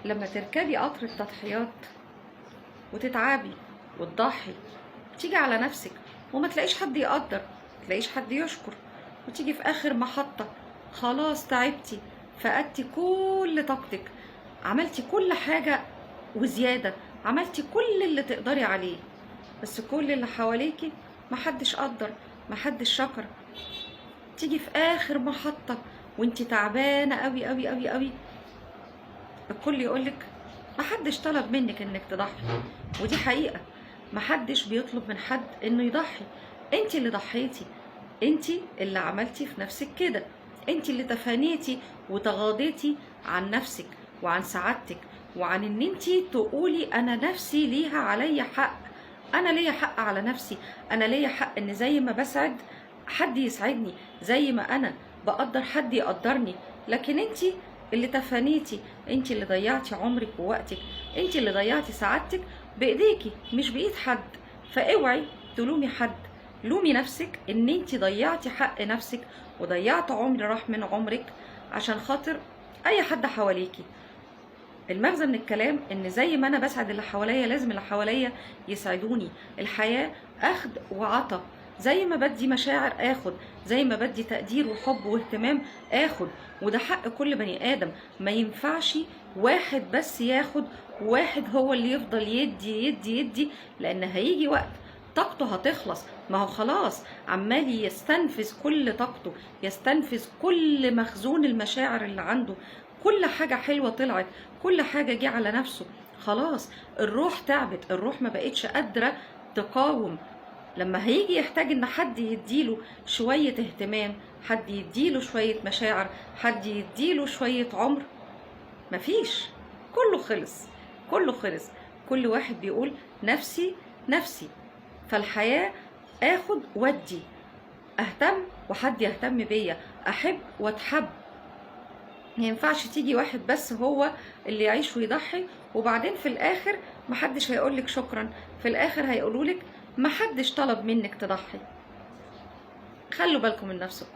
لما تركبي قطر التضحيات وتتعبي وتضحي، تيجي على نفسك وما تلاقيش حد يقدر، ما تلاقيش حد يشكر، وتيجي في اخر محطة خلاص تعبتي، فقدتي كل طاقتك، عملتي كل حاجة وزيادة، عملتي كل اللي تقدري عليه، بس كل اللي حواليكي محدش قدر، محدش شكر. تيجي في اخر محطة وانتي تعبانة قوي قوي قوي قوي، الكل يقولك محدش طلب منك انك تضحي، ودي حقيقة، محدش بيطلب من حد انه يضحي، انتي اللي ضحيتي، انتي اللي عملتي في نفسك كده، انتي اللي تفانيتي وتغاضيتي عن نفسك وعن سعادتك وعن ان انتي تقولي انا نفسي ليها عليا حق، انا ليا حق على نفسي، انا ليا حق ان زي ما بسعد حد يسعدني، زي ما انا بقدر حد يقدرني. لكن انتي اللي تفانيتي، انتي اللي ضيعتي عمرك ووقتك، انتي اللي ضيعتي سعادتك بايديكي مش بايد حد. فاوعي تلومي حد، لومي نفسك ان انتي ضيعتي حق نفسك وضيعت عمر راح من عمرك عشان خاطر اي حد حواليكي. المغزى من الكلام ان زي ما انا بسعد اللي حواليا لازم اللي حواليا يسعدوني. الحياة اخد وعطا، زي ما بدي مشاعر اخد، زي ما بدي تقدير وحب واهتمام اخد، وده حق كل بني ادم. ما ينفعش واحد بس ياخد وواحد هو اللي يفضل يدي يدي يدي، لان هيجي وقت طاقته هتخلص. ما هو خلاص عمال يستنفذ كل طاقته، يستنفذ كل مخزون المشاعر اللي عنده، كل حاجة حلوة طلعت، كل حاجة جه على نفسه، خلاص الروح تعبت، الروح ما بقتش قادرة تقاوم. لما هيجي يحتاج ان حد يديله شوية اهتمام، حد يديله شوية مشاعر، حد يديله شوية عمر، مفيش، كله خلص، كله خلص. كل واحد بيقول نفسي نفسي. فالحياة اخد ودي، اهتم وحد يهتم بيا، احب واتحب. ما ينفعش تيجي واحد بس هو اللي يعيش ويضحي وبعدين في الاخر محدش هيقولك شكرا، في الاخر هيقولولك محدش طلب منك تضحي. خلوا بالكم من نفسكم.